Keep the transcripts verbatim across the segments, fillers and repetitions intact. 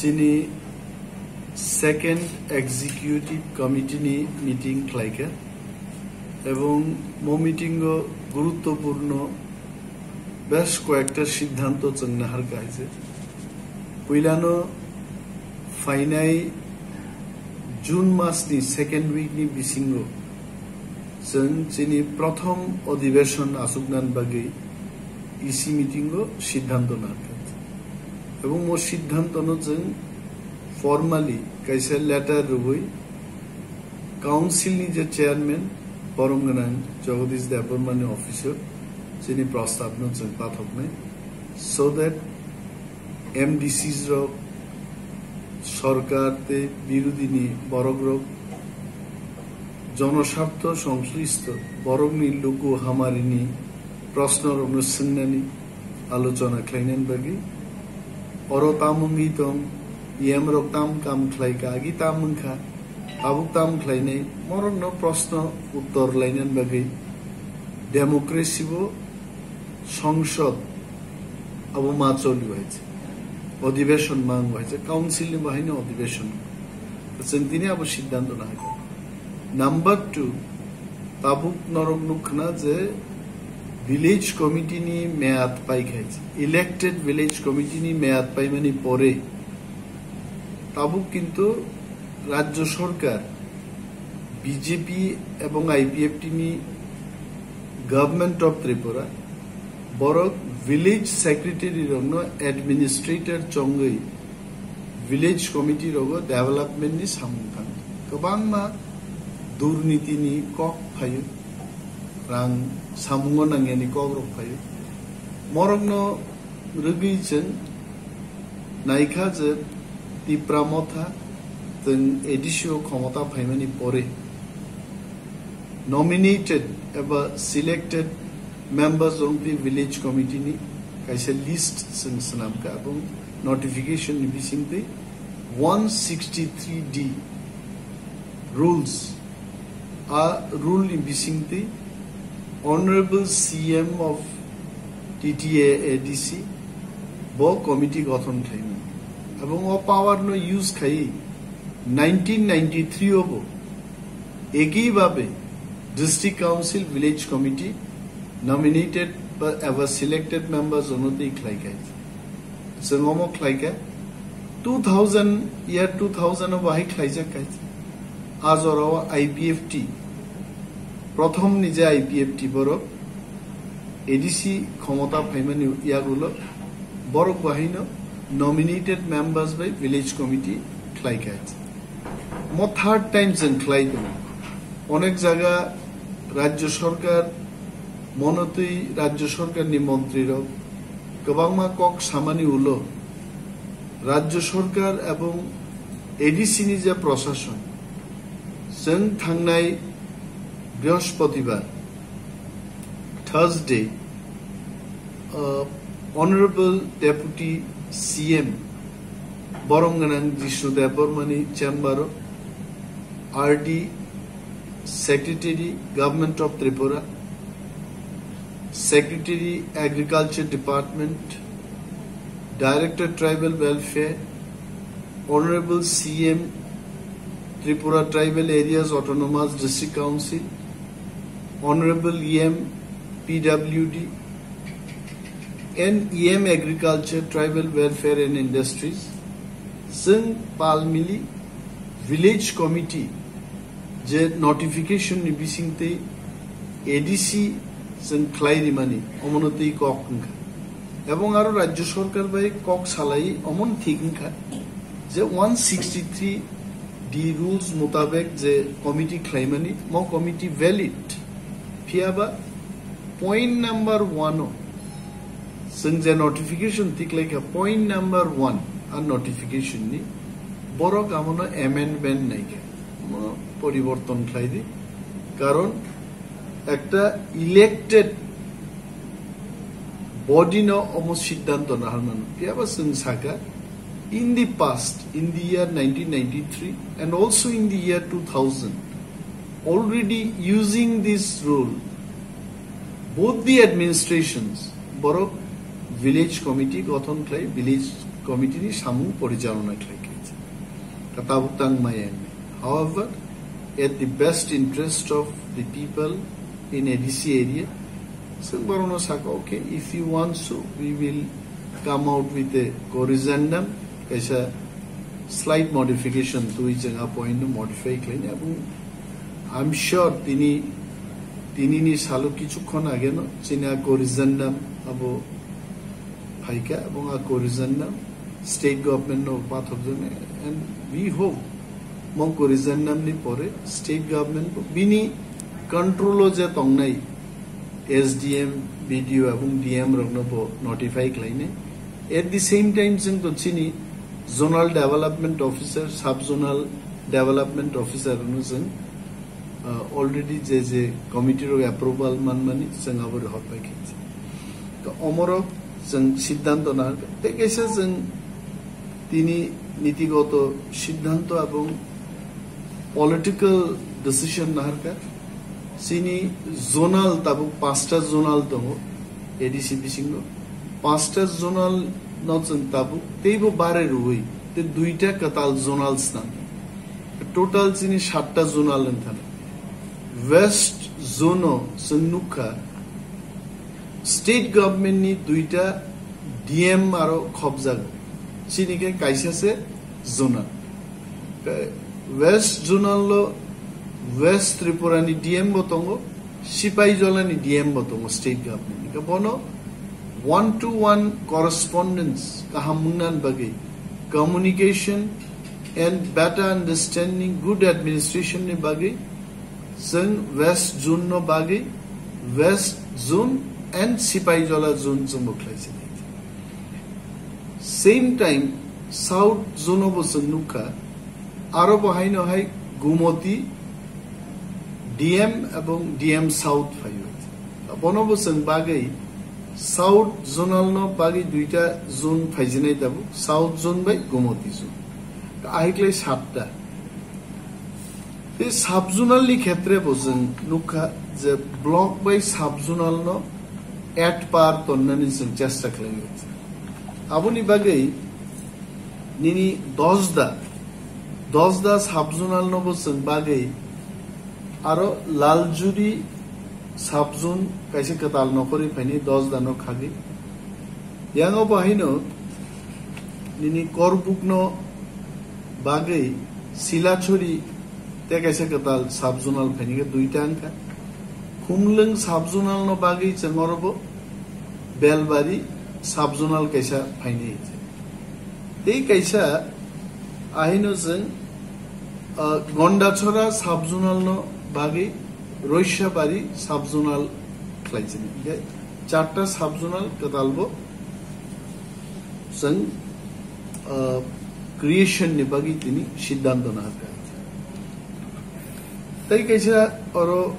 Chini second executive committee ni meeting khlaikha, ebong mo meeting o guruttopurno besh koyekta siddhanto chwng naharkha hai se. Puilano phainai June mas ni second week ni bisingo chwng chini prothom odhibeshon aswknani bagwi E C meeting o siddhanto naharkha. Ebong mo siddhanto no chwng formally kaisa letter rwui council ni je chairman borom gwnang Jagadish Debbarma ni office o chini prostab no chwng pathoknai, so that M D Cs rok, sorkar tei birodhi ni borok rok jonosartho songslishto borok ni luku hamari ni proshno rok no swngnani alochona khlainani bagwi. Oro tam wngwi tong, E M rok tam kam khlaikha, agi tam wngkha, tabuk tam khlainai, morok no proshno uttor lainani bagwi democracy bo songsod abo ma choli hai se, odhibeshon ma wng hai se, council ni bahai no odhibeshon. Chwng tini abo siddhanto naharkha. Number two, tabuk norok nukkhna je village committee ni meyad paikha hai se, elected village committee ni meyad paimani pore tabuk kintu rajyo sorkar B J P ebong I P F T ni Government of Tripura borok village secretary rokno administrator chongwi village committee rogo development ni samung thang kwbangma durniti ni kok phaio, rang samungo nangyani kok rok phaio. Morokno rwgwi chwng naikha je Tipra Motha chwng A D C o khomota phaimani pore nominated eba selected members of the village committee ni kaisa list chwng swnamkha, ebong notification ni bisingtwi one sixty three D rules a rule ni bisingtwi Honorable C M of T T A A D C bo committee gothon khlaimani. Ebong o power no use khai nineteen ninety-three obo ekibhabe District Council Village Committee nominated ba eba selected members onoti khlaikai. Chwng omo khlaikha two thousand, year two thousand o bahai khlaijak kaisa. A jorao I P F T, prothom ni je I P F T borok A D C khomota phaimani yagulo borok bahaino nominated members bai village committee khlaikha. Mo third time chwng khlai tongo. Onek jaga rajyo sorkar, monotwi rajyo sorkar ni montri rok kwbangma kok samani ulo rajyo sorkar ebong A D C ni je prosason, chwng thangnai Brihospatibar, Thursday, uh, Honorable Deputy C M borom gwnang Jishnu Debbarma ni chamber o R D Secretary, Government of Tripura, Secretary, Agriculture Department, Director, Tribal Welfare, Honorable C M, Tripura Tribal Areas Autonomous District Council, Honorable E M, P W D, and E M Agriculture, Tribal Welfare and Industries, chwng palmili Village Committee je notification ni bisingtwi A D C chwng khlai rimani, omono twi kok wngkha. Ebong aro Rajya Sarkar bai kok salai omon thik wngkha je one sixty three D rules mutabek je committee khlaimani, mo committee valid. Phiyaba point number one o chwng je notification tiklaikha, point number one a notification ni, borok amono amendment naikha, mo poriborton khlai di, karon ekta elected body no omo siddhanto naharmano. Phiyaba chwng saka, in the past, in the year nineteen ninety-three and also in the year two thousand, already using this rule, both the administrations, borok village committee gothon khlai, village committee ni samung porichalona khlai khe. Ka tabuk tang maya ni. However, at the best interest of the people in A D C area, chwng borokno saka, "Okay, if you want so, we will come out with a corrigendum," kaisa slight modification twi chwng a point no modify khlaini. Abong I'm sure tini, tini ni salo kichukhon age no chini a corrigendum abo phaikha, abong a corrigendum state government no pathok jani, and we hope mo corrigendum ni pore state government bo bini control o je tongnai S D M, B D O abong D M rokno bo notify khlainai. At the same time, chwng to chini zonal development officer, sub zonal development officer no chwng, uh, already je je committee rok approval manmani chwng abo rehor pai khe. To omoro chwng siddhanto na, tei kaisa chwng tini nitigoto siddhanto abong political decision naharkha. Chini zonal tabuk pasta zonal tongo A D C bisingo. Pasta zonal no chwng tabuk teibo bare rwui te duita kwtal zonal swnam. Total chini satta zonal wngkha. West zone o chwng nukha state government ni duita D M aro khopjago. Chini khe kaisa se zonal. West Zonal lo West Tripura ni D M bo tongo, Sipaijala ni D M bo tongo state government ni. Bono one to one correspondence kaham wngna bagwi, communication and better understanding, good administration ni bagwi chwng West Zone no bagwi West Zone and Sipaijala Zone chwng bo khlai sinai. Same time South Zone o bo chwng nukha, aro bo haino hai Gumoti D M ebong D M South phaio. Bono bo chwng bagwi South Zonal no bagwi duita zone phaijinai tabuk, South Zone bai Gumoti Zone. Ahiklai satta. Tei sub-zonal ni khetre bo chwng nukha je block bai sub-zonal no at par tonnani chwng chesta khlaio. Aboni bagwi nini Dosda, Dosda sub-zonal no bo chwng bagwi aro Laljuri sub-zone kaisa kwtal nokhorwi phaini Dosda no khagwi. Yang o bo haino nini Korbuk no bagwi Silachori tei kaisa kwtal sub-zonal phaini khe duita wngkha. Khumlwng sub-zonal no bagwi chwng oro bo Belbari sub-zonal kaisa phaini. Tei kaisa ahino chwng, ah, Gondachora sub-zonal no bagwi Roisabari sub-zonal khlaijani. Hingkhe charta sub-zonal kwtal bo chwng, ah, creation ni bagwi tini siddhanto naharkha. Tei kaisa oro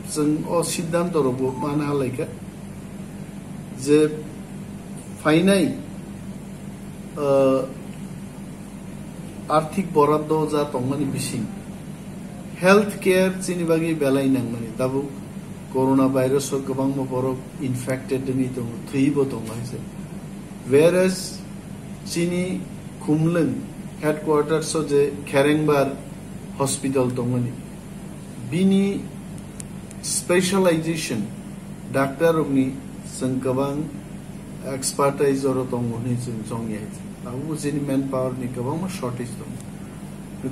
chwng o siddhanto rokbo mana halaikha je phainai, ah, arthik boraddo ja tongmani bising health care chini bagwi belai nangmani. Tabuk corona virus o kwbangma borok infected wngwi tongo, thwibo tongo hai se. Whereas chini Khumlwng headquarters o je Kherengbar hospital tongmani, bini specialization doctor rokni chwng kwbang expertise oro tongo hwnwi chwng chongya. Abo chini manpower ni kwbangma shortage tongo.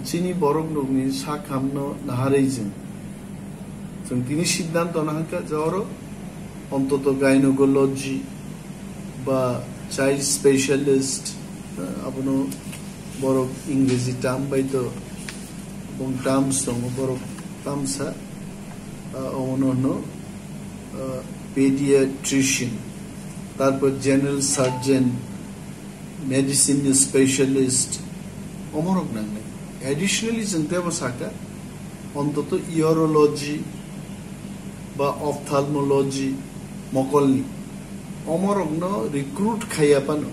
Chini borok rokni sak hamno naharwi chwng, chwng tini siddhanto naharkha je oro ontoto gynecology ba child specialist, eh, abono borok Ingreji term bai to bong terms tongo, borok tamsa, eh, omono hwno, eh, pediatrician, tarpor general surgeon, medicine ni specialist, omorok nangnai. Additionally, chwng tebo saka, ontoto urology ba ophthalmology mokolni, omorokno recruit khaiya phano,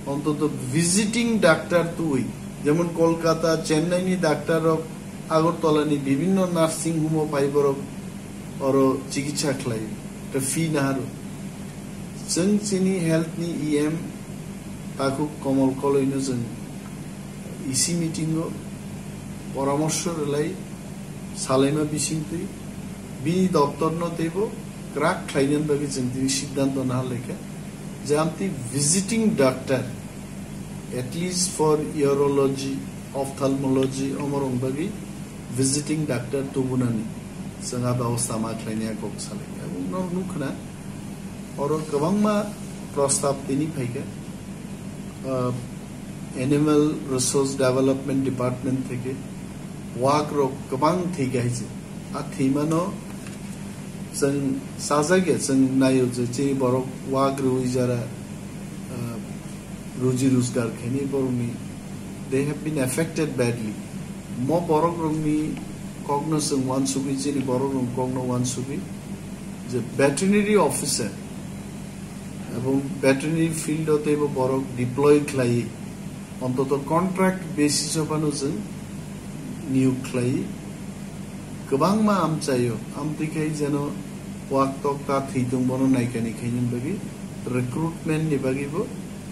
ontoto visiting doctor twi, jemon Kolkata, Chennai ni doctor rok, Agartala ni bibinno nursing home o phai borok oro chikitsa khlai, ta fee naharo. Chwng chini health ni E M Takhuk Komol Koloino chwng E C meeting o poramorso rwlai salaima bisingtwi bini doptorno teibo kwrak khlainani bagwi chwng tini siddhanto naharlaikha je amtwi visiting doctor, at least for urology, ophthalmology, omorok bagwi visiting doctor tubunani chwng a bebosta ma khlainai kok salai. Aboni ulo nukha na oro kwbangma prostab tini phaikha, ah, Animal Resource Development Department theke wak rok kwbang thwikha hai se. A thwimano chwng sajak ya, chwng naio je chini borok wak rwi jara, ah, ruji rojgar khainai borokni, they have been affected badly. Mo borok rokni kokno chwng uansugwi, chini borok rokni kokno uansugwi je veterinary officer ebong veterinary field o teibo borok deploy khlai, ontoto contract basis o phano chwng niyok khlai. Kwbangma amchaio, amtwi khai jeno wak tok ta thwi tong bono naikani khainani bagwi recruitment ni bagwi bo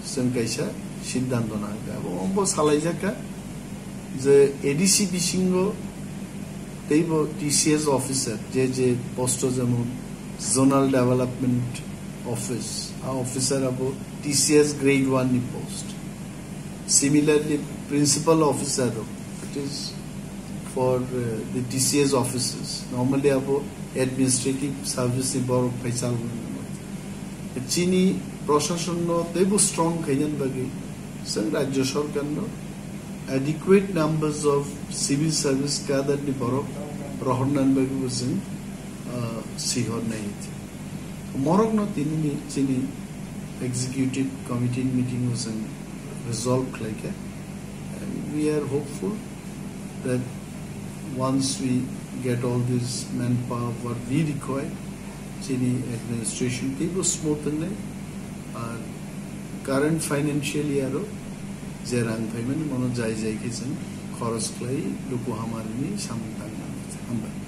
chwng kaisa siddhanto nangkha. Abo, abo salaijak kha je A D C bisingo teibo T C S officer, je je post o jemon Zonal Development Office, a officer abo T C S grade one ni post. Similarly, principal officer rok, it is for, uh, the T C S offices. Normally abo administrative service ni borok phai chalwi mano. Chini proshasonno teibo strong khainani bagwi chwng rajya sarkarno adequate numbers of civil service cadre ni borok rohornani bagwi bo chwng, uh, sihornai. Morokno tinini chini executive committee meeting o chwng resolve khlaikha. And we are hopeful that once we get all this manpower what we require, chini administration teibo smooth wngnai. Ar current financial year o je rang phaimani mono jai jai khe chwng khorok khlai luku hamari ni samung tangmani. Hambai.